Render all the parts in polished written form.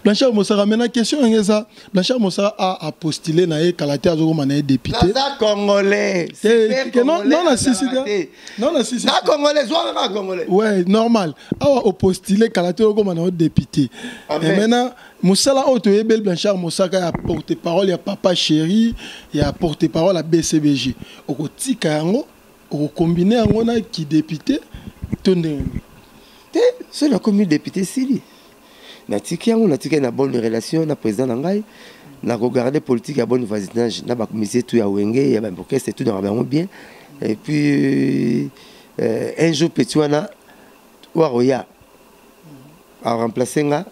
Blanchard Mosaka, maintenant question yango eza Blanchard Mosaka a apostile na ye kala te, azokoma na ye député. Naza congolais. Non, non, na sisi te, non, na sisi. Na congolais, zwa kaka congolais. Ouais, normal. Awa opostile kala te, okoma na yo député. Et maintenant mosala oyo toyebeli Blanchard Mosaka ya porte parole ya Papa Chéri, ya porte parole ya BCBG, okotika yango, okokombine yango na ki député to ndenge nini? Te, soki nakomi député, sili natiki yango, natiki na bonne relation na président na ngai, nakogarde politique ya bonne voisinage na bamusicien tout ya Wenge, ya baorchestre tout, na bango bien. Et puis un jour petit wana oyo akoya aremplace nga,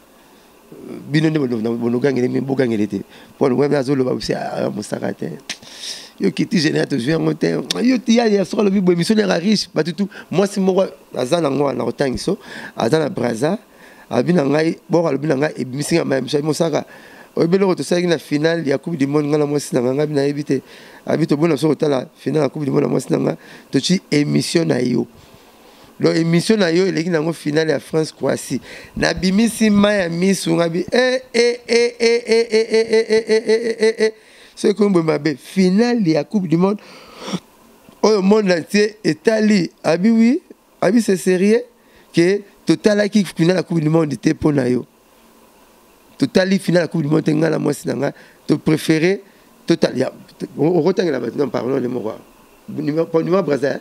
bino nde bonogangele, bogangele te, mpo wana azoloba osi Mosaka te, yo kiti général, tozwi yango te, yo ya soki alobi boye, émission nanga riche bato tu. Mwasi moko aza nango na kotangiso, aza na Braza, alobi na ngai boko, alobi na ngai ebimisi nga mai miso. Mosaka, oyebi eloko tosalaki na finale ya Coupe du monde, ngai na mwasi na ngai? Ngai nayebi te. Abi tobona biso kotala finale ya Coupe du monde na mwasi na ngai, toti émission na yo. Donc émission na yo eleki nango finale ya France Croatie. Nabimisi mai ya misu, ngabi e e e e e e e e e e e e e soki ekomi boye mabe, finale ya Coupe du monde oyo monde entier etali. Abi oui, abi c'est sérieux ke totalaki finale ya Coupe du monde te mpo na yo. Totali finale ya Coupe du monde te, ngai na mwasi na ngai topréféré totali. Okotangela bato na parole ne moko, numéro Braza,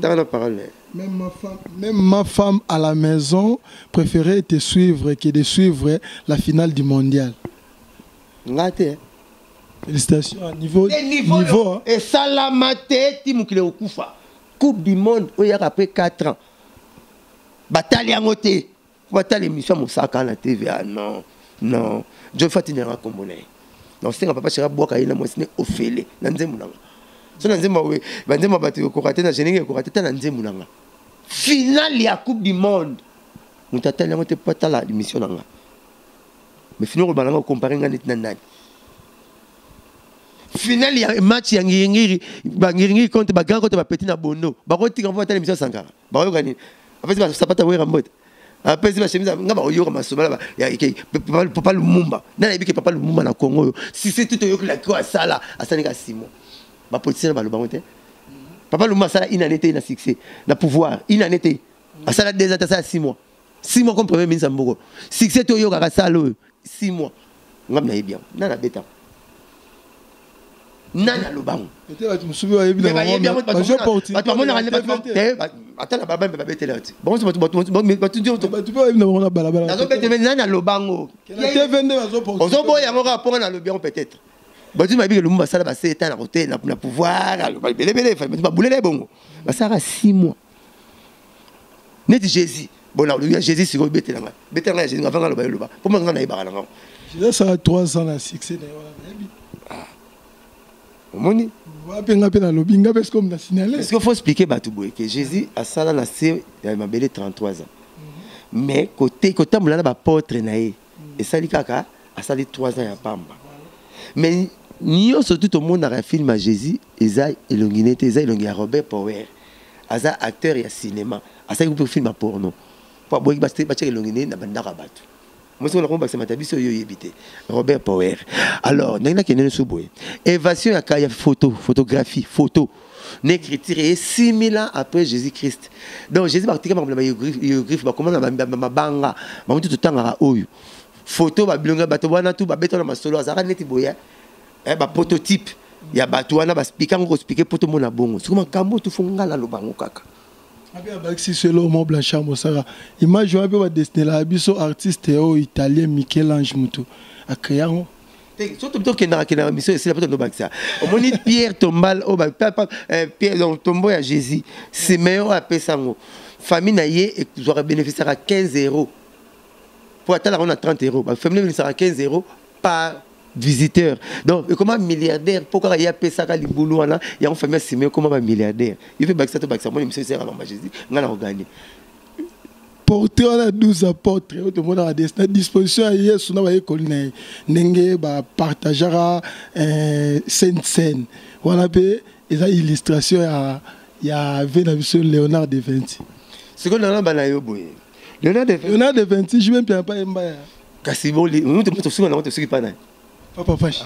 tanga na parole. Même ma femme à la maison préférait te suivre que de suivre la finale du mondial. Nga te. Félicitations à niveau. Niveau, niveau esalama te ti mokili ekokufa. Coupe du monde oyo yaka après 4 ans, batali yango te, batali émission Mosaka na TV. Ah non, non, jo fati nanga kombo na ye nakosenga papa shera bwaka ye na mwasi ne ofele na nzembo nanga. So na nzembo, banzembo ya bato ekoka te, na générique ekoka te, ta na nzembo nanga. Finale ya Coupe du monde, moto atali yango te po atala émission nanga. Mais fino koloba nanga, okompare nga neti na nani? Finale ya match ya ngiringiri, bangiringiri contre bagrand contre bapetit na bondo, bakotika mpo batala émission ya Sankara? Bakoyoka nini? Apesi basapata wera mbote, apesi bachemise nga, bakoyoka masolo papa Lumumba. Nani ayebi ke papa Lumumba na Congo oyo sise tu toyokelaki oyo asala, asalika 6 mois? Bapoliticien balobango te. Papa Lumumba asala une année te na succès na pouvoir, une année te, asala 2 ans te, asala 6 mois, 6 mois comme premier ministre ya mboko. Succès toyokaka asala oyo 6 mois, ngam nayebi yango. Nani abetaka? Nani alobango? Bato mosusu bayebi. Bato bamonaka ata na babambe babetela ti bango, bato mpe bayebi na bango na balabala. Nazobetele, nani alobango? TV nde. Ozoboya yango kaka mponga nalobi yango. Peut-être bato bayebi ke Lumumba asala baseta na kote na pouvoir, aloba ebelebele, bato babulele bongo, basalaka 6 mois neti Jésus. Bon, nalobi ya Jésus sikoyo, betelanga, betelanga ya Jésus avanga aloba, eloba mpo nga nayebaka nango. Jésus asala 3 ans na succès na ye wana, nayebi. Omoni? Mpe nga mpe nalobi, nga mpe sikoyo na signale. Est-ce que faut expliquer bato boye ke Jésus asala na se ya mabele 33 ans, mais kote kotambola na baapôtre na ye esali kaka asali 3 ans ya pamba? Mais nyonso tu tomonaka ya film ya Jésus eza elongi ne te, eza elongi ya Robert Power, aza acteur ya cinéma, asalaki mpe film ya porno mpo aboyaki batiaka elongi ne na bandako ya bato. Mosi wana komobakisa biso oyo oyebi te Robert Power. Alors ndenge nakende nyonso boye, invention ya photo, photographie, photo na écriture eye 6000 ans après Jésus Christ. Donc Jésus batika makambo na bahiéroglyphe, bakoma na mabanga bango tu totangaka oyo photo, babilongi ya bato wana tu babeta na masolo, azalaka neti boye, baprototype ya bato wana baspike yango, kospike po tomona bongo. Soki makambo tufo, nga naloba yango kaka. Ape abakisi selo mo Blanchard Mosaka, image wana mpe badestinelaka biso artiste oyo italien Michel-Ange, moto acréa yango. So tokendaka kendaka mission esila mpo tondobakisa. Omoni pierre tombale oyo, pierre donc tombeau ya Jésus, Siméon oyo apesa yango famille na ye ezwaka, bénéficiaka 15 euros po atalaka na 30 euros, bafamille bénéficiaka 15 euros par visiteur. Donc ekoma milliardaire mpo kaka ye apesaka libulu wana yango, famille ya Siméon ekoma bamilliardaire. Yo mpe bakisa, to bakisa moni mission esalaka mama Jésus, ngai na koganye. Portrait wana, 12 apôtres oyo tomonaka na disposition ya Yesu na bayekoli na ye, ndenge bapartageaka sainte cène wana, mpe eza illustration ya ve na biso Léonard de Vinci. Sikoyo nalamba na yo boye, Léonard de Léonard de Vinci, je mpe mpa yemba ya Kasi mutu tosuka nango, tosuki mpa nani? Papa Fashi.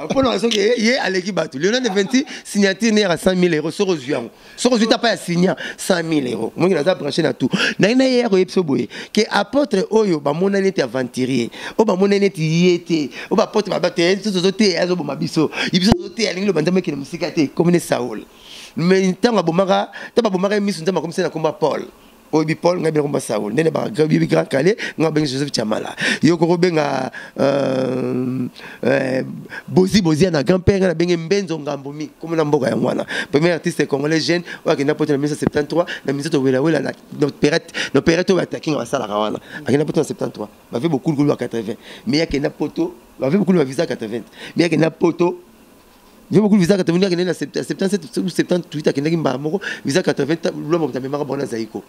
Mpona soki ye aleki bato, Leonardo Vinci, signature ne yaka 100 000 euros. Soki ozwi yango, soki ozwi tapa ya signa 100 000 euros, mongi naza branché na tout. Naye na ye ya koyebi biso boye ke apôtre oyo bamonani neti aventurier, oyo bamonani neti ye te, oyo baapôtre babato biso tozoteya, azoboma biso, biso tozoteya, alingi loba Nzambe ekende mosika te, komi ne Saul. Mais ntango abomaka, ntango babomaka ye miso, Nzambe akomisa na komba Paul. Oyebi Paul, ngai bena komba Saul. Ndenge bayebi Grand Kale, ngai babengi Joseph Chamala. Yo koko benga Bozi Bozi na grand père, ngai nabenge Mbenzo Ngambomi, komo na mboka yango wana. Premier artiste congolais jeune oyo akenda poto na 1973, na minzoto welawela na opérette oyo batakinga basalaka wana. Akenda poto na 73, bave bokulukulu ba 80, mais akenda poto, bave bokulu ba visa 80, mais akenda poto. Vieux beaucoup visa 80, akende na 77 ou 78, akendaki mbala moko visa 80. Lombo moto amemaka bango na Zaiko.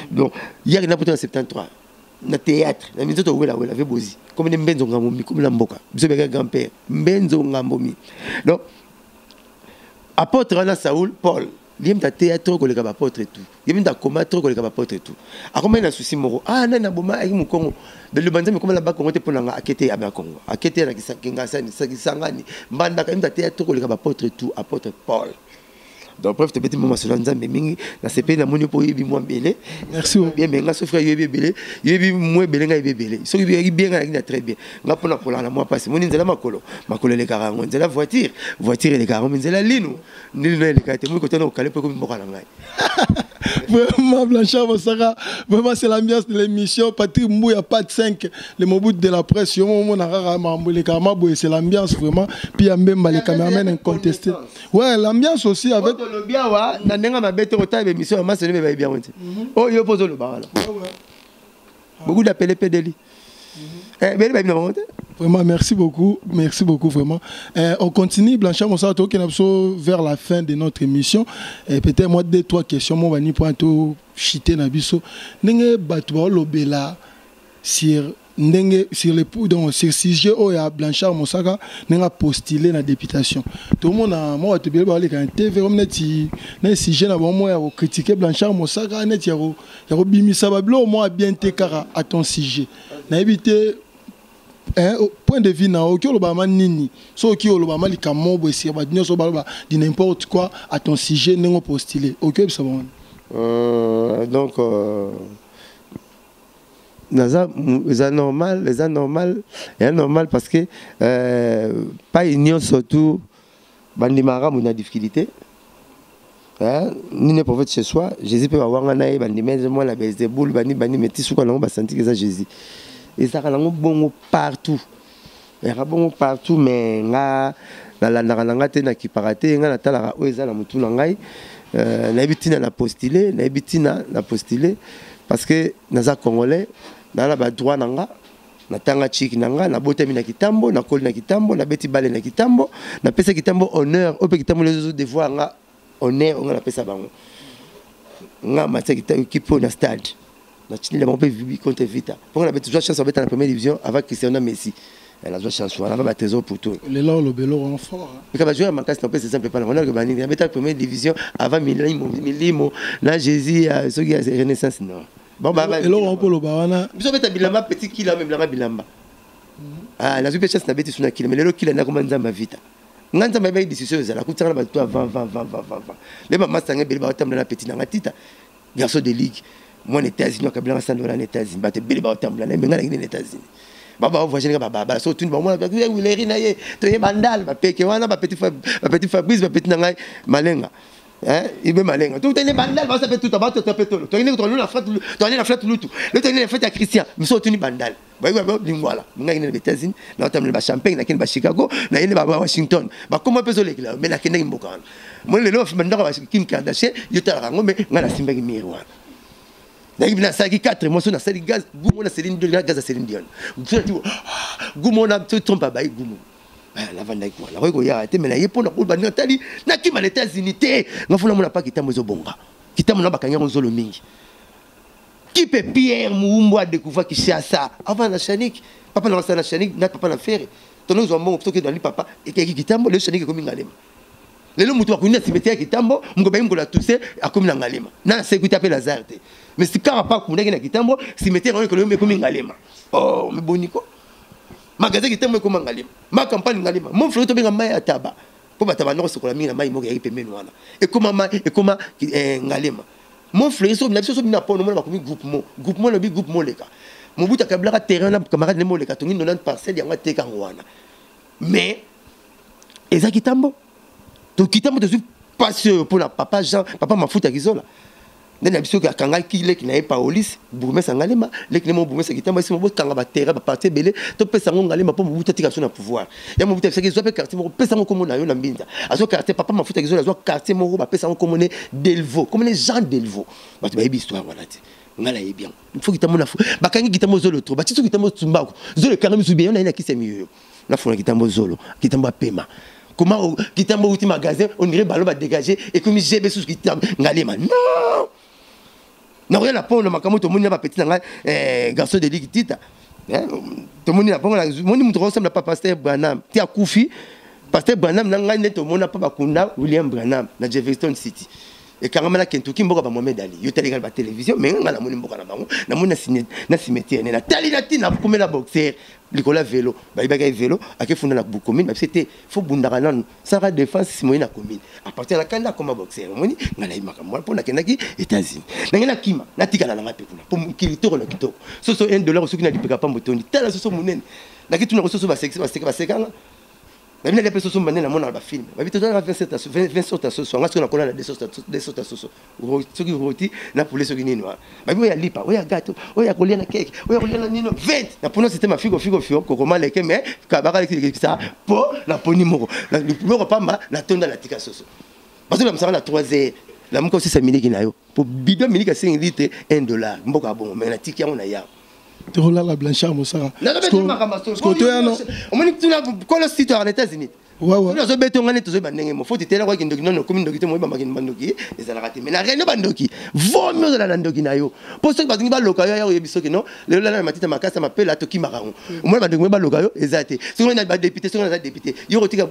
Donc ye akenda poto na 73, na théâtre na minzoto welawela. Ve Bozi komi nde Mbenzo Ngambomi, komi na mboka biso beka grand père Mbenzo Ngambomi. Donc apôtre wana Saul Paul, ye moto ateya trop koleka baapôtre tout, ye moto akoma trop koleka baapôtre tout. Akomai na susi moko, ah, nani aboma ayaki mokongo beloba Nzambe ekoma na Bakongo te mpo na nga. Akete ya Bakongo, akete na Kisangani, Mbandaka. Ye moto ateya trop koleka baapôtre tout, apôtre Paul. Donc bref, tobeti mwa masolo ya Nzambe mingi. Nasepeli, namoni mpo oyebi mwa ebele. Merci. Bien, mais nga soki oyebi ebele, yoyebi mwa ebele, ngai yebi ebele. Soki oyebi bien, ngai nayaki na très bien. Nga mpona kolala na mwa mpasi, moni nzela makolo, makolo elekaka yango, nzela voiture, voiture elekaka yango, nzela lino, lino elekaka te. Moi kotana okale mpo ekomi mboka na ngai. Vraiment, Blanchard Mosaka, vraiment, c'est l'ambiance de l'émission. Patrick Mbouya, Pat 5, le Mobutu de la presse. C'est l'ambiance, vraiment. Puis, Mbemba, les caméramans incontestés. Ouais, l'ambiance aussi avec. Tolobi awa na ndenge mabe te, kotala émission ya masolo me bayebi yango te. Oyo mpo ozoloba wana, beaucoup d'appelé pedeli bele bayebi na bango te. Vraiment, merci beaucoup. Merci beaucoup, vraiment. On continue, Blanchard Mosaka, ok, vers la fin de notre émission. Et peut-être, moi, deux, trois questions, moi, on va tout chiter na biso. Ndenge bato balobela sur ndenge sur les, donc sur sujet oyo ya Blanchard Mosaka, ndenge postulé na députation, tomona mwa bato ebele baleka na TV comme neti na sujet na bango ya kocritiquer Blanchard Mosaka, neti ya kobimisa babiloko mwa bien te kaka à ton sujet. Nayebi te point de vue na oki olobama nini, soki olobama likambo boye sur bato nyonso baloba di n'importe quoi à ton sujet, ndenge opostule, oki oyebisa bango? Donc naza, eza normal, eza normal, eza normal, parce que pai nyonso tu bandimaka moto na difficulté. Nini, prophète chez soi, Jésus mpe bawanga na ye, bandima mwana Belzebul, bani bani, mais ti suka nango basantiki eza Jésus. Ezalaka nango bongo partout, ezalaka bongo partout. Mais nga nalandaka na nga te, nakipaka te. Nga natalaka oyo eza na motu na ngai. Nayebi ntina na postule, nayebi ntina na postule parce que naza Congolais, naa na badroit na nga. Natanga chiki na nga, nabotami na Kitambo, nakoli na Kitambo, nabeti bale na Kitambo, napesa Kitambo honneur oyo mpe Kitambo lezo devoir nga honneur oyo nga napesa bango. Nga matia équipe oyo na stade, natindela bango mpe contre Vita, mpo nga nabeti, zwa chance babeta na première division avant Cristiano na Messi. Nazwa chance wana avant batrésor pour tout. Lelo olobela wana fort. Mika bajoueur ya makasi, napesa exemple epa nango, naloba nini? Nabeta première division avant Milimo na Jésus, soki ya Renaissance, non. Eloko mpo oloba wana. Biso beta bilamba, petit kila omemelanga bilamba. Nazwi mpe chance, nabeti su na kila. Mais lelo kila nakoma Nzambe ya Vita. Nga Nzambe ayebaki décision ezala kutisanga na bato avant 20 20 20 20 20. Le bamasanga ebele baotambola na petit nanga Tita, garçon de ligue, mwana États-Unis, akabilanga 100 $ na États-Unis. Bato ebele baotambola na ye, mais nga nakende na États-Unis, baba voyage nga bababa so tuni bamona wileri na ye, toyeba ndal bapeke wana, bapetit Fabrice, bapetit na ngai Malenga, ibe Malenga, tokutani Bandal, basa mpe tuta batota mpe tolo, tokende tokende na fête, tokende na fête lutu le, tokende na fête ya Christian. Miso otuni Bandal, bayebi lingwala. Ngai na États-Unis, naotambola bachampagne, nakende bachicago, nayende bawashington, bakoma mpe ezolekela. Mais nakendaki mboka wana, moi lelo bandako ya Kim Kardashian, yo talaka yango, mais ngai nasimbaki mire wana. Nayebi nasalaki 4 mois, so nasali gaz gumo na Céline Dion, gaz ya Céline Dion gumo na trompe abayi gumo. Navandaki wana, nakoki koyaka te, mais naye mpona koloba natali nakima na États-Unis te. Nga funa mona pa Kitambo ezobonga, Kitambo na bakangi yango nzolo mingi. Kipe Pierre Muumbo adécouvrir Kinshasa avant na Chanik. Papa na wasala na Chanik na papa na Fere, tonozwa mbongo soki ezali papa ekeki Kitambo. Lelo Chanik ekomi Ngalema. Lelo moto akomi na cimetière ya Kitambo, moko bayi mokolo ya Toussaint akomi na Ngalema na nasekwi te, ape Lazare te. Mais si kaka pa akundaki na Kitambo, cimetière yango ekolo ekomi Ngalema. Oh, mais boniko magasin Kitambo ekoma Ngalema, ma campagne Ngalema, mon frère, tobenga mai ya taba mpo bato banda kosokola mingi na mai moko eyaki pembeni wana, ekoma mai, ekoma Ngalema. Mon frère, so na biso so bina pono mona bakomi groupement, groupement lobi groupement leka. Mobutu akabilaka terrain na camarade ne moleka, tongi 90 parcelle yango, ateka yango wana. Mais eza Kitambo. To Kitambo tozwi pasi oyo mpona papa Jean, papa Mafuta Kizola nde na biso akangaki leki na ye Paolis, bourgmestre Ngalema, leki ne mo bourgmestre Kitambo. Esi bokanga baterrain, baparti ebele, topesa yango Ngalema mpo Mobutu atika biso na pouvoir ya Mobutu. Abisaki ezwa mpe quartier moko, pesa yango kombo na yo na Mbinza. Azwa quartier papa Mafuta Kizola, azwa quartier moko, bapesa yango kombo ne Delvaux, kombo ne Jean Delvaux. Bato bayebi histoire wana te, ngai nayebi yango. Faut Kitambo na bakangi Kitambo zolo trop, batisi Kitambo tumbako zolo ekanga misu bien. Yo naye na kisi ya miyoyo, nafuna Kitambo zolo, Kitambo apema. Comment Kitambo outi magasin, on dirait balo badégage, ekomi gb susu Kitambo Ngalema. Non, nakoya na pono makambo tomoni na bapeti na ngai, garçon de ligue tita. Tomoni na pongo, moni moto akosambela pa pasteur Branham ti akufi. Pasteur Branham na ngai nde tomona mpa bakunda William Branham na Jefferson City, ekangama na Kentucky, mboka ba Mohamed Ali. Yo tali kaka batelevizio, mais ngai namoni mboka na bango, namoni na cimetière ne natali na ntina akomela boxer likolo ya velo. Bayibaki ye velo, akefunda na commune, babisi te fo bundaka nanu, saka défense simoyi na commune. À partir na kanda akoma boxer. Omoni ngai nayebi makambo wana mpo nakendaki États-Unis, nange nakima, natikala nanga mpe kuna mpo mokili kitoko na kitoko. Soso 1 dollar, soki nalipeka pambo tondi, tala soso monene. Nakituna soso, baseka, basekanga. Babi nalia mpe soso mbande, namona bafilm. Babi tozalaka 20 sorte ya soso. Anga soki nakola na deux sorte ya soso, soki rôti na poulet, soki nini wana. Babi oyo ya lipa, oyo ya gâteau, oyo ya kolia na keke, oyo ya kolia na nino 20. Napona système ya figo figo fio kokoma leke, mais kabaka lekisa mpo naponi moko moko pamba, natonda, natika soso. Bazolamisaka na 3 heures, lamuka, osisa miliki na yo po bidon miliki asengi litre 1 dollar. Mboka ya bongo, mais natiki yango na yawo. Tolala Blanchard Mosaka. Omoni tuna kolo site na États-Unis, azobeta nga nde tozoyeba ndenge mo foti tela kwaki ndoki nono okomi ndoki te. Moyeba makini bandoki ezalaka te, mais na réunion bandoki vomi ozala na ndoki na yo, mpo soki balingi baloka yo, aya oyebi soki non lelo lala na matita makasi ya mapela, tokimaka yango. Omona bandoki moye baloka yo eza te. Soki na badéputé, soki naza député, yo kotika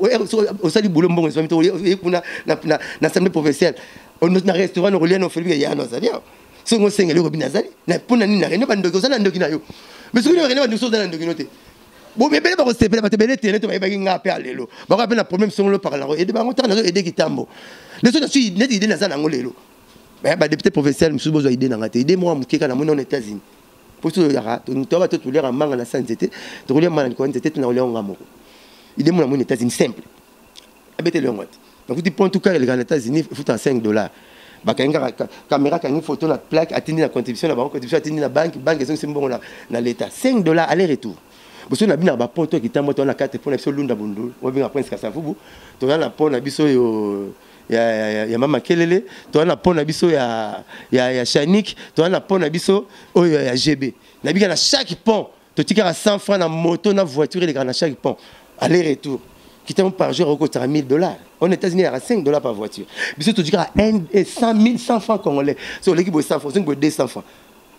osali bulo, mbongo ezwami te, oye kuna na assemblée provinciale, na restaurant nokolia na ofeli ya no azali awa. Soki osengeli okobi nazali mpona nini na réunion bandoki, oza na ndoki na yo. Mais soki na réunion bandoki, soki oza na ndoki no te, ebele bakosepela. Bato ebele terrain to bayebaki nga mpe alelo bakoya mpe na problème songolo pakala yango ede bango. Taka nazo ede Kitambo leso nasu neti idée naza nango lelo. Badéputé provincial mosusu bozwa idée nanga te, idée moko moke kaka namoni na États-Unis. Po so oyaka toyaba to toliaka manga na sa nzete, tokolia manga na likolo ya nzete te, na kolia ngo moko. Idée moko namoni na États-Unis simple, abeteli yango te. Nakuti pont tout car eleka na États-Unis efuta 5 dollars. Bakangi kaka caméra, akangi photo na plaque, atindi na contribution na bango, contribution atindi na banque, banque ezongisi mbongo na l'état. 5 dollars aller retour. Boso na bino na bapont to Kitambo, to na kate mpo na biso Lunda Bundu, obenga Prince Kasavubu, toza na pont na biso oyo ya mama Kelele, toza na pont na biso ya Chanik, toza na pont na biso oyo ya GB. Nabika na chaque pont totikaka 100 francs na moto na voiture elekaka na chaque pont aller retour. Kitambo par jour okotaka 1000 dollars. En États-Unis yaka 5 dollars par voiture, biso totikaka 100 000, 100 francs congolais. So oleki boye 100 francs, soki boye 200 francs,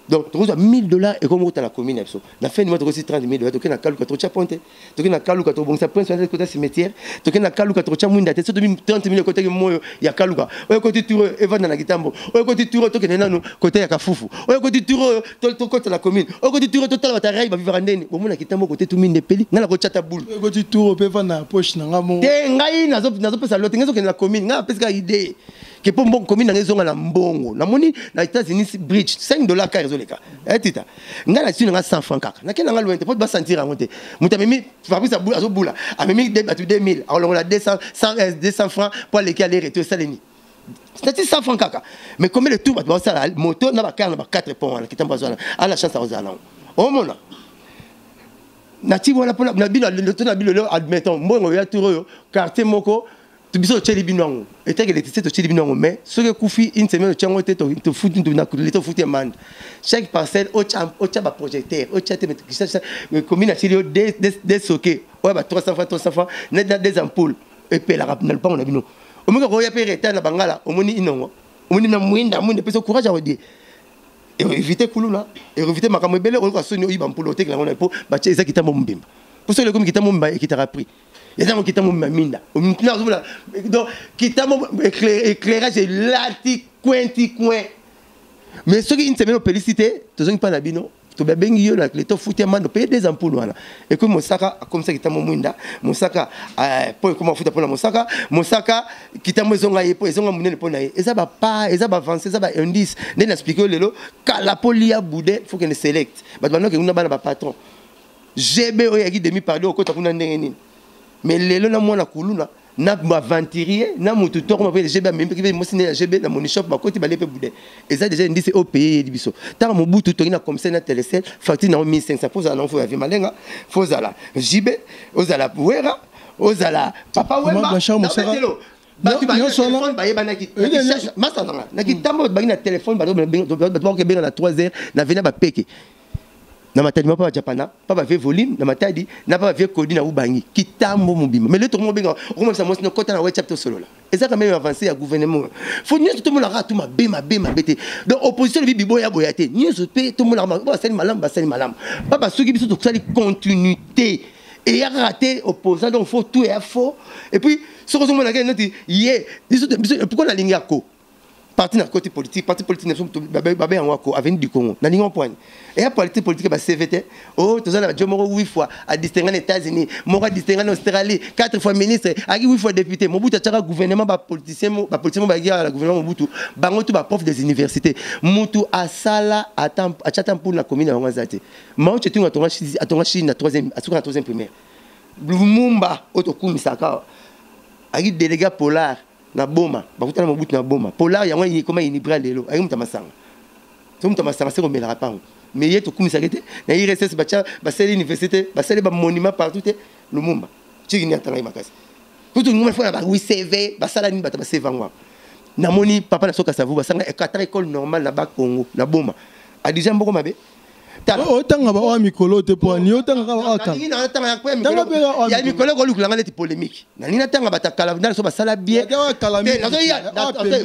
donc tokozwa 1000 dollars ekomi kota na commune na biso. Na fin du mois tokosi 30 000 dollars. Toke na Kaluka, tokotya ponte, toke na Kaluka, tobongisa prince wana kota cimetière, toke na Kaluka, tokotya mwinda te. So tobi 30 000 ekotaki moyo ya Kaluka oyo ekoti tour oyo evanda na Kitambo, oyo ekoti tour oyo tokende nanu kote ya Kafufu, oyo ekoti tour oyo tokota na commune, oyo ekoti tour oyo totala bato arai bavivaka ndeni. Bomona Kitambo kote tu minde epeli, ngai nakotya ta bulu. Ekoti tour mpe evanda na poche na nga mo. Te, ngai nazopesa lote, ngai ezokende na commune. Ngai apesi kaka idée ke mpo mbongo commune nanga ezonga na mbongo. Namoni na États-Unis bridge 5 dollars car ezoleka etita. Ngai na nanga 100 francs kaka, nakende nanga loin te mpo basentir yango te. Moto amemi Fabrice azobula, amemi bato 2000, akolongola 200 francs mpo aleki aller retour esaleni nati 100 francs kaka. Mais combien de tour bato baosala moto na bacar na ba 4 pont wana? Kitambo azwana ala chance akozala nango. Omona nati wana mpona na bino to na bino lelo, admettons mbongo ya tour oyo quartier moko biso totyeli bino yango etake électricité, totyeli bino yango. Mais soki ekufi une semaine, otya yango te, tofuti leta, ofuti amende. Chaque parcelle otya baprojecteur, otya te commune atyeli yo deux socket oyo ba 300 francs, 300 francs na deux ampoules epelaka na lupango na bino. Omoki koya mpe retard na bangala, omoni inongo, omoni na mwinda, mwinda epesi courage ya kodie éviter kuluna, éviter makambo ebele. Oyoka soni oyiba mpula, otekela yango na po batia eza Kitambo mobimba, mpo soki ekomi Kitambo mobimba ekitaka prix, eza yango Kitambo mobimba minda. Donc Kitambo éclairage elati coin ti coin. Mais soki une semaine opelisi te, tozongi mpa na bino, tobabengi yo na leta, ofuti amande, opaye des ampoules wana. Ekomi Mosaka akomisa Kitambo mwinda. Mosaka mpo ekoma afuta mpona Mosaka. Mosaka Kitambo ezonga ye mpo ezonga monene mpo na ye. Eza bapa, eza baavance, eza baindice nde na expliquer yo lelo. Kala mpo lia boudin, faut kende select. Bato bandoke kuna, bana bapatron GB oyo yaki demi pardi, okota kuna ndenge nini? Mais lelo na mwana kuluna na aventurier na mutu toko mpe GB amemi mpe mwasi ne ya GB na money shop, bakoti balie mpe boudin. Eza déjà indice oyo pays eyeli biso. Ntango Mobutu toki na commissaire na Telecel, facture nango 1500. Fo ozala nango, fo ya malenga, fo ozala JB, ozala Wera, ozala Papa Wemba. Bato batelefone bayebanaki masa nanga na kitambo, bato bangi na telefone, bato bakokebenga na 3 heures na vena bapeke na Matadi, mpa bajapana, mpa bavie volume na Matadi, na mpa bavie kodi na Ubangi, Kitambo mobima. Mais le tokomo obenga, okomamisa mwasi nokota na WhatsApp, tosolola. Eza quand même avancé ya gouvernement. Faut nyonso tomonaka tu mabe mabe mabe te. Donc opposition elobi biboya boya te, nyonso mpe tomonaka basali malamu, basali malamu. Papa, soki biso tosali continuité, eya kaka te opposant. Donc faut tout eya faux. Et puis soki ozomonaka neti ye biso, pourquoi nalingi yako parti na côté politique? Parti politique na biso babe yango ako Avenue du Congo. Nalingi poigne eya parti politique ba CV te. Oh, toza na bajo moko huit fois adistinga na États-Unis, moko adistinga na Australie, quatre fois ministre, aki huit fois député. Mobutu atiaka gouvernement bapoliticien, bapoliticien mo bayaki na gouvernement Mobutu, bango tu baprof des universités. Mutu asala atia ata mpulu na commune na bango aza te. Mao Tse-tung atonga Chine na troisième, asuka na troisième primaire. Lumumba oyo tokumisaka aki délégué Polar na Boma, bakutana Mobutu na Boma. Polar yango ekoma Unibra lelo. Ayaki moto ya masanga, so moto ya masanga se komelaka mpango. Mais ye tokumisaki te na URSS, batya basali université, basali bamonument partout te. Lumumba tiki nini atangaki makasi kutu ngoma fo na ba CV basala nini, bato baseva yango. Namoni papa na soka savu basanga atanga école normale na Bakongo na Boma, adija mboko mabe. Otanga baoyo mikolo te, po ani otanga kaka? Ya mikolo kolukulanga neti polémique. Nalingi natanga bato ya kala ndana so basala bien.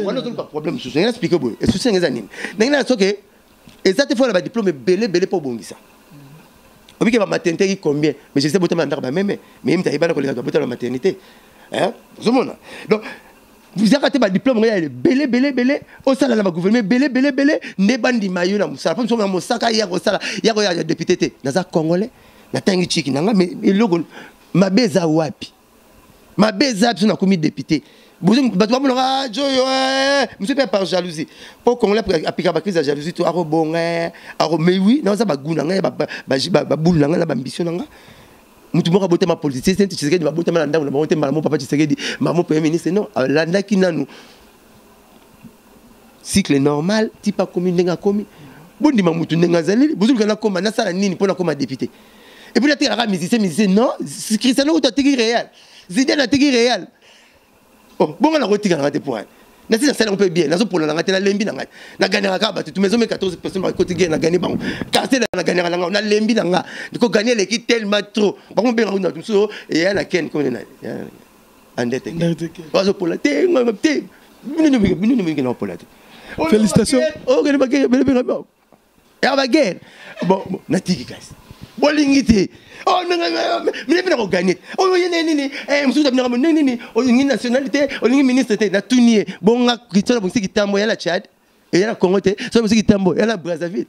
Wana ozoluka problème mosusu. Ndenge naexpliquer boye, esusi yango eza nini? Ndenge na soki eza te, fo na badiplôme ebele ebele mpo obongisa. Obike bamaternité eki combien? Mais je sais, botama na ndako bameme, mais ye mutu ayebana koleka babotama na maternité. Ozomona, donc ezaka te badiplôme ngo ya ebele ebele ebele, osala na bagouvernement ebele ebele ebele nde bandima yo na mosala. Mpo miso na Mosaka ya kosala ya koya député te. Naza Congolais, natangi chiki na nga, mais eloko mabe eza wapi? Mabe eza biso nakomi député, bato bamonaka joyo mosu mpe par jalousie, mpo Congolais apika bacrise ya jalousie to akobonga ako. Mais oui, naza bagu na ngai, babulu na ngai na baambition na ngai. Mutu moko abotama politicien te. Tshisekedi babotama na ndako na bango te. Mbala mo papa Tshisekedi, mamo premier ministre, non, alandaki nanu cycle normal type akomi ndenge akomi. Bondima mutu ndenge azali. Bozoluka nakoma, nasala nini mpo nakoma député? Et puis natekelaka musicien, musicien, non. Cristiano kutu atiki Real, Zidane atiki Real. Oh, bongo nakotika nanga te po wana nasi nasala yango mpe bien. Nazopola nanga te, nalembi na ngai, nagagnaka kaka bato. Maison 14 personnes bakoti guerre, nagagner bango. Quartier nagagnaka nanga, nalembi na nga kogagner eleki tellement trop. Bango benga kuna mosusu eya na ken komene na Undertaker, bazopola te te, bino mingi naopola te. Félicitations. Okende baguerre, ya baguerre. Bon, natiki kasi bolingi te. Mine mpe nakogagner oyo ye nini mosusu abinaka ndenge nini? Olingi nationalité, olingi ministre te. Natuni ye bonga Christian abongisi Kitambo ya na Tchad, eya na Congo te. So abongisi Kitambo ya na Brazzaville,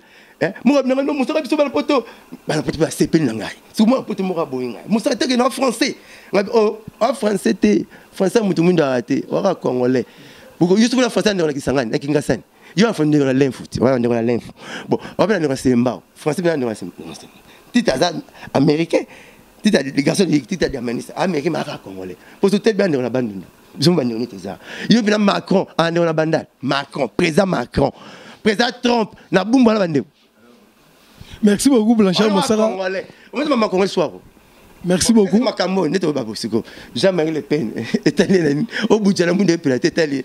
moko abinaka no Mosaka. Biso bana poto, bana poto basepeli na ngai. Soki mwana poto moko aboyi ngai, Mosaka teke na français a français te, français motu mwindo aka te, waka Congolais. Yo soki na français ndeko na Kisangani, na Kingasani, yo na ndeko na Lemfu ti wana ndeko na Lemfu. Bon, wape na ndeko na Sembao, français mpe na ndeko na Tite aza Américain. Tite garçon, Tite diamaniste Américain, mais aka Congolais. Po so tete bandeko na Bandundu, biso bandeko neti eza yo mpena Macron andeko na Bandal, Macron, président Macron, président Trump na Bumbu wana bandeko. Merci beaucoup, Blanchard Mosaka. Omoni Congolais soir. Merci beaucoup. Makambo neti oyo babosiko Jean-Marie Le Pen etali na nini? Obuja na mundu epela te, etali.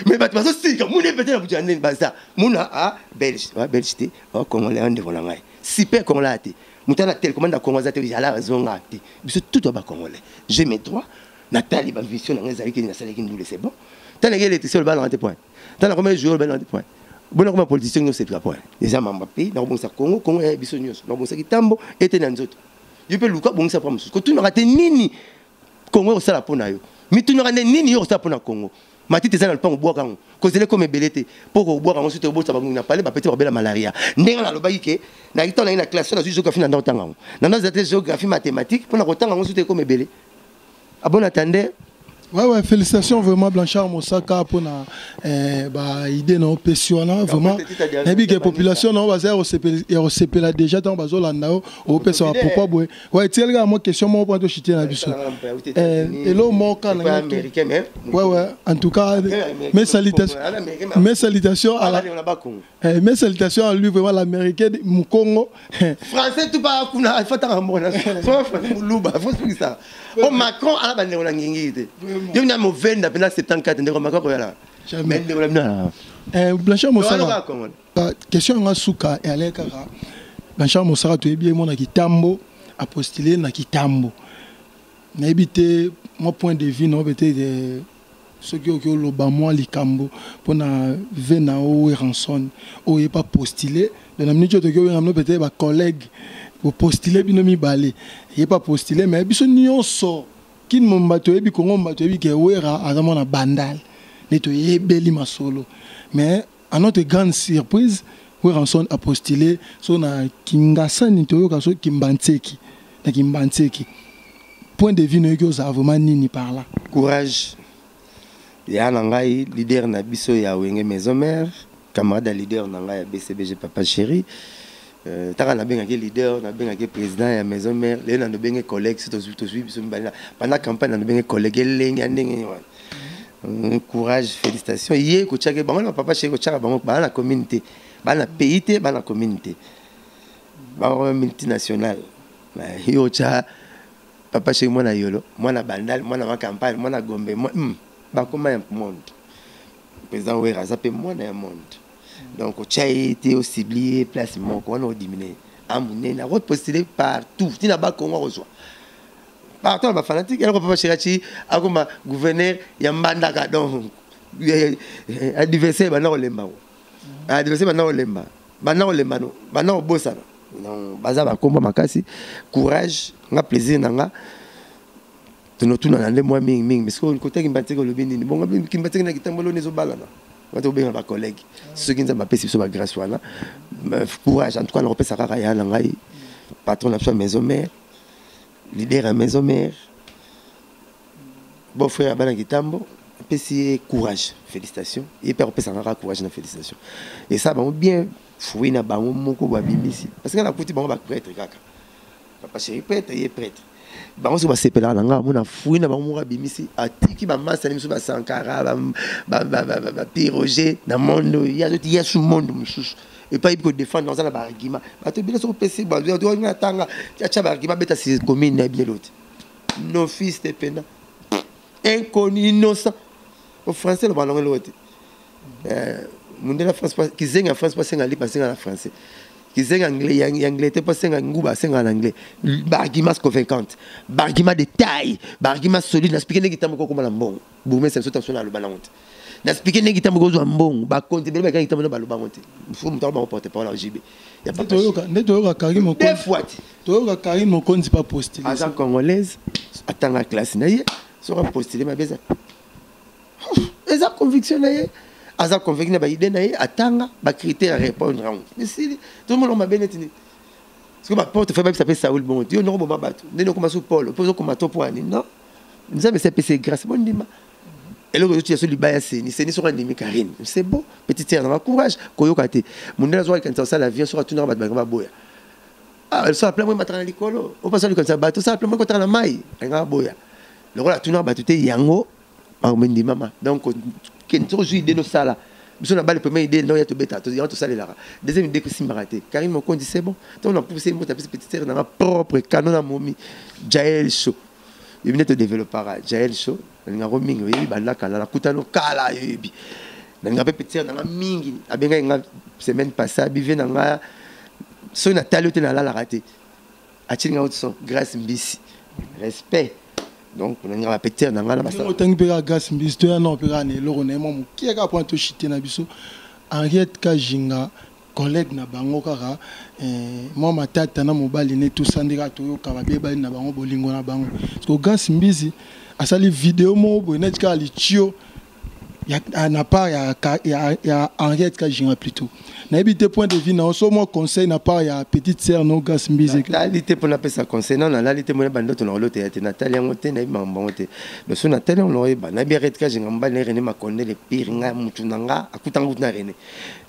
Mais bato bazosika mundu epela te na buja nini baza muna a Belge, a Belge te, a Congolais, a ndeko na ngai super Congolais te. Moto ana télécommande ya Congo aza te, ala azonga te. Biso tout ba Congolais, j'ai mes droits. Natali bavision na ngai ezalaki, nasalaki ndule, c'est bon. Ntango électricien oloba nanga te, point. Ntango nakoma joueur oloba nanga te, point. Bona koma politicien nyonso epika, point. Eza mamba mpe nakobongisa Congo. Congo ya biso nyonso. Nakobongisa Kitambo ete na nzoto yo mpe luka bongisa mpo mosusu. Kotunaka te nini Congo ekosala mpo na yo, mitunaka nde nini yo kosala mpo na Congo. Matiti eza na lupango, bwaka yango. Kozela ekoma ebele te mpo kobwaka yango, soki tobota bangungi na pale, bapeti bakobela malaria. Ndenge nalobaki ke nayaki ntango nayaki na classe, nazwi géographie na ndako, tanga yango na ndako, eza te géographie, mathématique, mpo na kotanga yango soki ekoma ebele. À bon attendeur. Ouais, félicitations vraiment Blanchard Mosaka pour na ba idée na opesi wana vraiment. Nayebi ke population na baza ya kosepela déjà ntango bazolanda yo opesa ba pourquoi boye. Ouais, tikali kaka mwa question moko mpo toshite na biso. Elo moko na américain mais Ouais, en tout cas, mes salutations à la mes salutations à lui vraiment, l'Américain Mukongo. Français tout pas kuna, il faut tanga mona so français muluba, faut sukisa o Macron ala bandeko na ngingi te. Yo na movenda pena 74, ndeko Macron koyala mais ndeko na bino. Blanchard Mosaka, question yanga suka eyale kaka. Blanchard Mosaka, toyebi ye mona Kitambo, apostule na Kitambo. Nayebi te mwa point de vue na peut-être soki okoki oloba mwa likambo mpona ve na o Werrason oyo ye pa postule. Donc na miniti oyo tokoki obenga bino peut-être bacollègue, bopostule bino mibale, ye pa postule. Mais biso nyonso kini momba toyebi, Kongo momba toyebi ke Wera aza mwana Bandal nde toyebeli masolo. Mais à notre grande surprise, Werrason a postulé so na Kingasani, toyoka so Kimbantseki, na Kimbantseki. Point de vue noyoki ozala vraiment nini par là? Courage ya na ngai, leader na biso ya Wenge Maison Mère, camarade ya leader na ngai ya BCBG, Papa Chéri. Taka nabengaki leader, nabengaki président ya Maison Mère, lelo na nobenge collègue. So tozwi biso mibale pendant campagne, na nobenge collègue elenge ya ndenge wana. Courage, félicitation. Ye kotiaki bango na Papa Chéri, kotiaka bango baa na commune te, baa na pays te, baa na commune te, bango multinational. Yo otya Papa Chéri, mwana Yolo, mwana Bandal, mwana Macampagne, mwana Gombe, bakoma ya monde. Président Wera aza mpe mwana ya monde, donc otya ye te, ocibli ye place moko wana, odimine amonene, akopostule partout ntina Bakongo, akozwa partout na bafanatike. Eloko Papa Chéri ati akoma gouverneur ya Mbandaka, donc adversaire banda kolemba ko adversaire banda kolemba, banda kolemba no, banda kobosana. Donc baza bakomba makasi. Courage, nga plaisir na nga tonotuna na nde mwa mingimingi, parce que kota Kimbanseke olobi nini? Bongo Kimbanseke na Kitambo loni ezobalana, bato kobenga bacollègue. Soki Nzambe apesi biso bagrâce wana, courage. En tout cas nakopesa kaka ya na ngai, patron na biso ya Maison Mère, leader ya Maison Mère, beau frère ya bana Kitambo, apesi ye courage, félicitation. Ye mpe akopesaka kaka courage na félicitation. Esala bango bien, fruit na bango moko babimisi, parce que nakuti bango baprêtre kaka, Papa Chéri prêtre, ye prêtre. Bango soki basepelaka na ngai, amona fruit na bango moko abimisi, atiki bamasa na biso, basankara, bapiroger na monde oyo. Ye azoti yesu monde mosusu epai yebi kodefendre, aza na baargument. Bato ebele soki opesi atanga, atya baargument, abeta commune na ebinelo te. No fils te pena inconnu, innocent au français loba nango eloko te. Mundele France, kizenga France mpo asenga lipa, asenga na français. Kizenga ya anglais te mpo asenga nguba, asenga na anglais. Baargument convaincante, baargument de taille, baargument solide. Naexpliquer ndenge ntango kokoma na mbongo, bourgmestre biso taso na aloba nango te. Naexpliquer ndenge ntango kozwa mbongo, bakonzi ebele bakaki ntango baloba yango te. Fo moto aloba porte parole ya JB. Nde toyoka Karine Mokonzi fois te. Toyoka Karine Mokonzi pa postule. Aza congolaise, atanga classe na ye. Soki apostule mabe eza, eza conviction na ye. Aza convaincu na baidée na ye, atanga bacritère ya répondre yango, esili. Tozomona mabe neti nini? Soki baporte babisa mpe Saul bongo te, yo ndoko boma bato ndenge okoma su Paul mpo ozokoma to mpo ani? Non, Nzambe esi apesi grâce, bondima eloko ezotia so libaya seni seni. Soki andimi Karine, c'est bon. Petite sœur nanga, courage. Koyoka te, mondele azwaka likanisa kosala avion, soki atunaka bato, balinga baboya. Osala plan mo emataka na likolo, opasa likanisa bato, osala plan mo ekotaka na mai, alingaka boya. Lokola atunaka bato te, yango ndimama. Donc soki ozwi idée, nosala biso na bale, première idée no ya tobeta yango, tosalelaka deuxième idée kosimbaka te. Karine Mokonzi, c'est bon. Ntango na pousse moto apesi petite sœur nanga propre kano na momi Jael Show, yebi nde todéveloppaka Jael Show. Nalingako mingi, oyebi, banda kala nakutano kala, oyebi nalinga mpe petite sœur nanga mingi. Abengaki nga semaine passée, abive na nga, soki natali yo te nalalaka te. Atili nga son Grâce Mbisi, respect. Donc nalinga bapetite sœur na nga na Otangi mpe kaka Grâce Mbisi, toya na mpe kaka na eloko na ye mwa mokie kaka mpona toshite na biso. Henriette Kajinga, collègue na bango kaka, mwa matata na mobali ne tosa nde kaka toyoka babebali na bango, bolingo na bango. Parce que Grâce Mbisi asali video moko boye neti kaka litio. Ya, na part ya Henriette Kajinga plutôt. Nayebi te point de vue na so mwa conseil na part ya petite sœur no Grâce Mbizi. Natali te mpona apesa conseil. Non, nalali te, mona bandoto na koloto ya te. Natali yango te, nayebi makambo yango te. Donc so natali yango, naoyeba. Nayebi Henriette Kajinga, mobali na René Makondele pire. Nga mutu na nga akutanga kutu na René,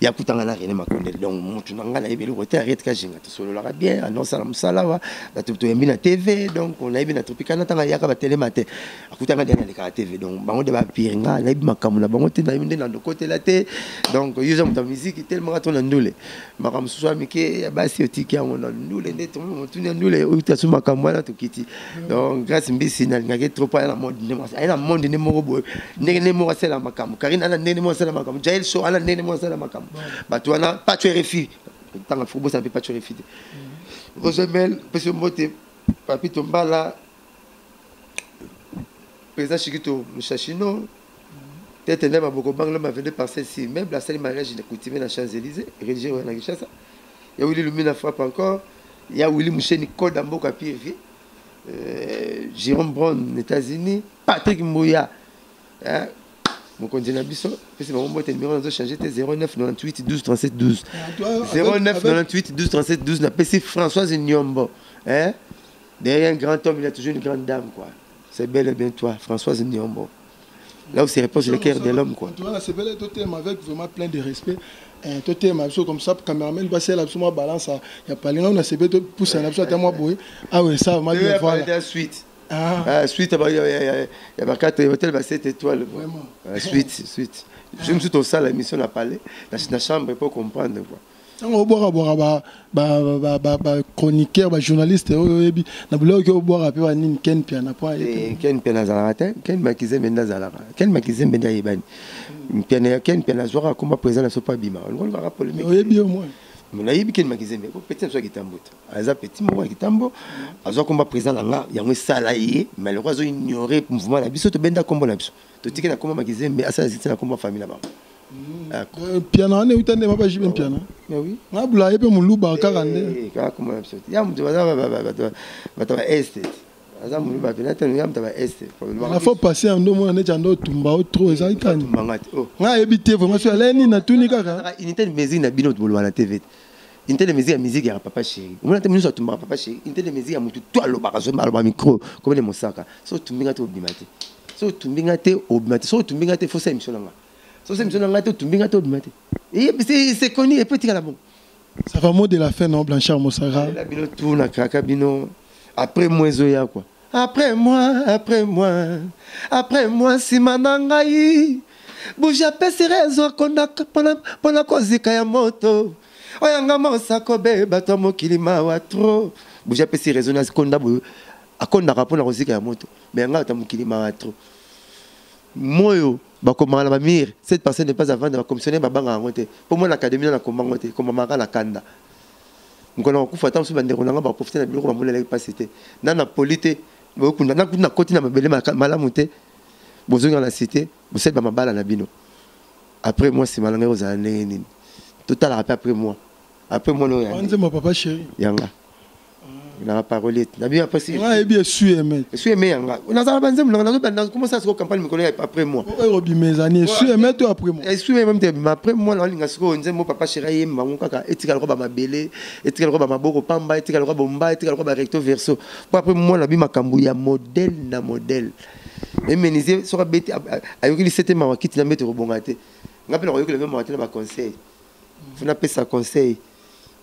ye akutanga na René Makondele. Donc mutu na nga, nayebi eloko te. Henriette Kajinga, tosololaka bien, anosala mosala wa bato, toyambi na TV. Donc nayebi na Tropicana, ntango ayaka batelema te, akutanga nde nalekaka TV. Donc bango nde bapire. Nga nayebi makambo na bango te, nayebi nde na ndokotela te. Donc yo eza moto ya miziki, telemaka to na ndule. Makambo mosusu ya mike ya basi, otiki yango na ndule nde motuni ya ndule oyo tasu makambo wana tokiti. Donc Grâce Mbisi, nalingaki trop. Aya na monde nde, aye na monde nde moko boye, ndenge nde moko asala makambo. Karine ana ndenge moko asala makambo, Jael Show ana ndenge moko asala makambo. Bato wana, Pacho RFI, ntanga fobosana mpe Pacho RFI te. Rosemel pesi mbote, Papi Tombala, président Chikito Mushashino, tete nde maboko banglo ma 22 parcelles si meuble, asali mariage na coutumier na Champs-Élysées, religieux na Kinshasa. Ya Willy Lumina frappe encore, ya Willy Musheni Koda mboka pire, Jérôme Brown, États-Unis, Patrick Mouya, hein, mokonzi na biso, pesi bango mbote. Numéro nazo change te: 09 98 12 37 12, 09 98 12 37 12. Napesi Françoise Nyombo, hein? Derrière un grand homme, il y a toujours une grande dame, quoi. C'est bel et bien toi, Françoise Nyombo. Là où c'est repose le cœur de l'homme, quoi. En tout cas, c'est bel et bien avec vraiment plein de respect. Totema biso comme ça, cameraman basala biso mwa balance ya palinga na sebe, topusa na biso ata mwa boye. Ah ouais, ça va bien, voilà. Suite. Ah. Ah, suite ya ba 4 hôtel, ba 7 étoiles. Vraiment. Suite, suite. Je me suis tout ça la mission na palais, na chambre pour comprendre, quoi. Ntango obwakabwaka bachroniqueur, bajournaliste oyo oyebi na biloko, obwaka mpe banini, Ken Piana po? Ken Piana azalaka te. Ken Makizembe nde azalaka. Ken Makizembe nde ayebani. Piana, Ken Piana azwaka komba président na so mpo abima olingolingaka polémique. Oyebi yo mwa? Nayebi Ken Makizembe, petit na so ya Kitambo te. Aza petit moko ya Kitambo, azwa komba président na nga, yango esala ye. Mais loko azo ignore mouvement na biso, tobenda kombo na biso, totiki na komba Makizembe, asala ziti na komba famille na bango. Piana wana euta nde mabajibe Mpiana. Nga bula ye mpe moluba kaka nde. Kaka kombo na biso te. Ya moto baza bato ba este, aza moluba mpe nate ya moto ba este. La fois passée ando mona neti ando otumba o trop, ezali kani? Tumbanga te. Nga ayebi te vraiment so alai nini, natuni kaka. Unité de mesure na bino boloba na TV, unité de mesure ya musique ya papa chéri, omona te nyonso atumbaka papa chéri. Unité de mesure ya motu to alobaka, so aloba micro komene mosaka. So otumbinga te, obima te. So otumbinga te, obima te. So otumbinga te, fosa émission na nga. So osa émission na nga te, otumbinga te, obima te. C'est connu et puis etikala bon. Ça va, mot de la fin, non, Blanchard Mosaka? La bino tout na kraka bino. Après moi ezoya, quoi. Après moi, après moi, après moi, nsima na ngai, buji apesi raison, akondaka mpona kozika ya moto oyo nga mosako be bato ya mokili mawa trop. Buji apesi raison, akonda boye, akondaka mpona kozika ya moto. Mais nga bato ya mokili mawa trop. Moyo bakomaka na bamire, cette personne n'est pas à vendre. Bacommissionnaire babanga yango te mpo mwana académie na nakoma yango te, ekomamaka na kanda. Mokolo nakokufa, ata mosusu bandeko na nga baprofite na biloko bamonelaki mpasi te na na poli te. Bokunda nakuti nakoti na mabele malamu te, bozonga na cité, bosali bamabala na bino. Après moi, nsima na ngai kozala ndenge nini? Totalaka mpe après moi, après moi oyo. Nzembo papa chéri. Yanga na parolier na bino après. Nga yebi esu eme. Esu eme yanga, nazala banzembo nanga nazobanda komosala sikoyo campagne mikolo ya après moi. Oyo obima ezani esu eme to après moi? Esu eme te, mais après moi naolinga sikoyo nzembo papa chéri ayemba yango kaka, etikala lokwa bamabele, etikala lokwa bamaboko pamba, etikala lokwa bomba, etikala lokwa barecto verso. Po après moi nabi makambo ya modèle na modèle. Emenise soki abeti, ayoki lisete mawa, kiti na mbete kobonga te. Nga mpe nakoyokela mpe mawa te na baconseil. Fo napesa conseil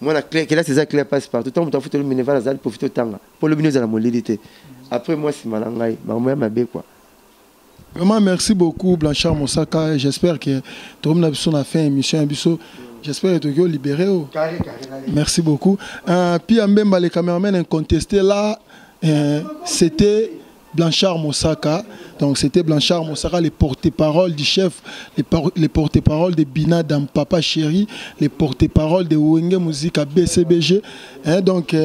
mwana clair, kelasi eza clair, passe partout. Ntango moto afuteli minerval, azali profite otanga mpo lobi ezala molili te. Après moi, nsima na ngai, makambo ya mabe, quoi. Vraiment, merci beaucoup, Blanchard Mosaka. J'espère que tu as na fin émission. J'espère que tu es libéré. Carré, carré. Merci beaucoup. Puis Mbemba, les caméramans incontestés là, c'était Blanchard Mosaka. Donc c'était Blanchard Mosaka, les porte-parole du chef, les porte-parole de Bina dans Papa Chéri, les porte-parole de Wenge Musique à BCBG. Hein, donc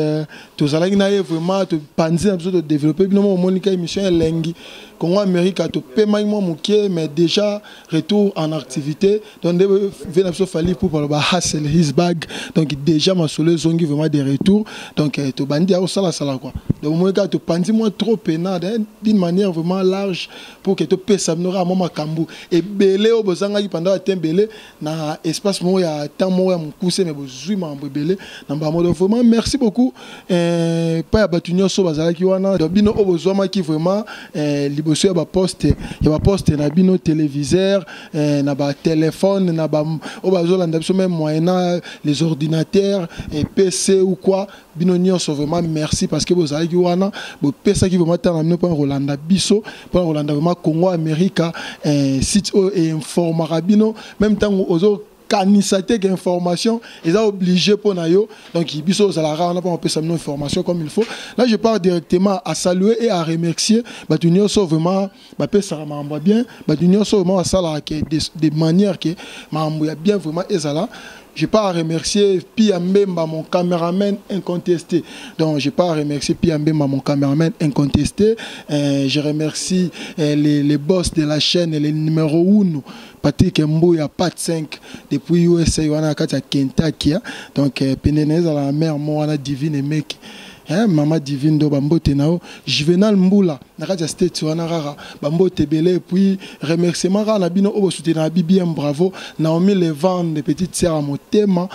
tous allez vraiment te panzi de développer bino monika émission elengi. Congo Amérique to paiement moke, mais déjà retour en activité. Donc vena biso Fally pour ba hustle his bag. Donc déjà ma solo zongi vraiment des retours. Donc to bandi au sala sala, quoi. Donc monika to panzi moi trop peinard, hein, d'une manière vraiment large. Charge pour que topesa bino kaka mwa makambo ebele oyo bozangaki pendant ate ebele na espace moko ya temps moko ya mokuse, mais bozwi makambo ebele na mbala moko. Donc vraiment merci beaucoup pa ya bato nyonso bazalaki wana. Donc bino oyo bozwamaki vraiment liboso ya baposte na bino téléviseur, na batelefone, na ba oyo bazolanda biso même moyennant les ordinateurs et PC ou quoi, bino nyonso vraiment merci, parce que bozalaki wana, bopesaki vraiment ntango na bino mpona kolanda biso, mpona kolanda vraiment Congo America, site oyo einformaka bino même ntango ozo kanisa te ke information eza obligé mpo na yo. Donc biso ozalaka wana mpona kopesa bino information comme il faut. Là, je pars directement à saluer et à remercier bato nyonso vraiment bapesaka makambo ya bien, bato nyonso vraiment basalaka ke de manière ke makambo ya bien vraiment ezala. Je pars à remercier Pia Mbemba, mon caméraman incontesté. Donc, je pars à remercier Pia Mbemba, mon caméraman incontesté. Je remercie les boss de la chaîne, les numéro 1, Patrick Mbouya, Pat 5, depuis USA, wana kati ya Kentucky. Hein. Donc, Penenez à la mère, moi, divine et mec. Hein, Mama Divine do bambote na yo, Juvenal Mbula na kati ya State wana kaka, bambote ebele. Et puis remerciement kaka na bino oyo bosoutenir na BBM. Bravo Naomi Levande, petite sœur ya motema.